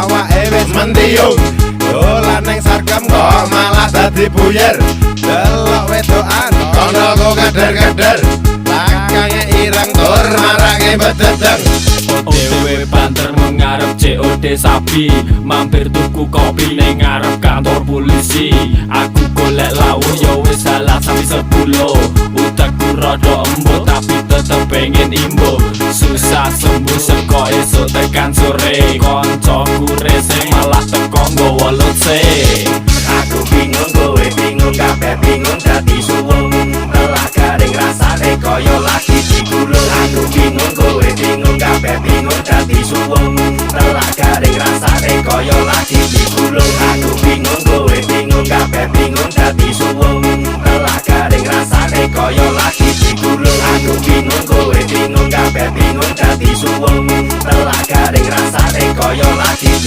Awake wis mendiyung. Dolan ning Sarkem kok malah dadi buyer. Delok wedokan kono kok keder-keder. Lakange ireng tur marake bededeng. OTW banter mengarep COD sapi. Mampir tuku kopi ning ngarep kantor polisi. Aku golek lawuh ya wis salah sampe 10. Utekku rada embo tapi tetep pengen imbo. Susah sembuh seko esuk tekan sore. Koncoku rese malah teko nggawa lotse. Aku bingung, kowe bingung, kabeh bingung dadi suwung. Telah garing rasane kaya lagi digulung. Aku bingung, kowe bingung, kabeh bingung dadi suwung. Telah garing rasane kaya lagi digulung.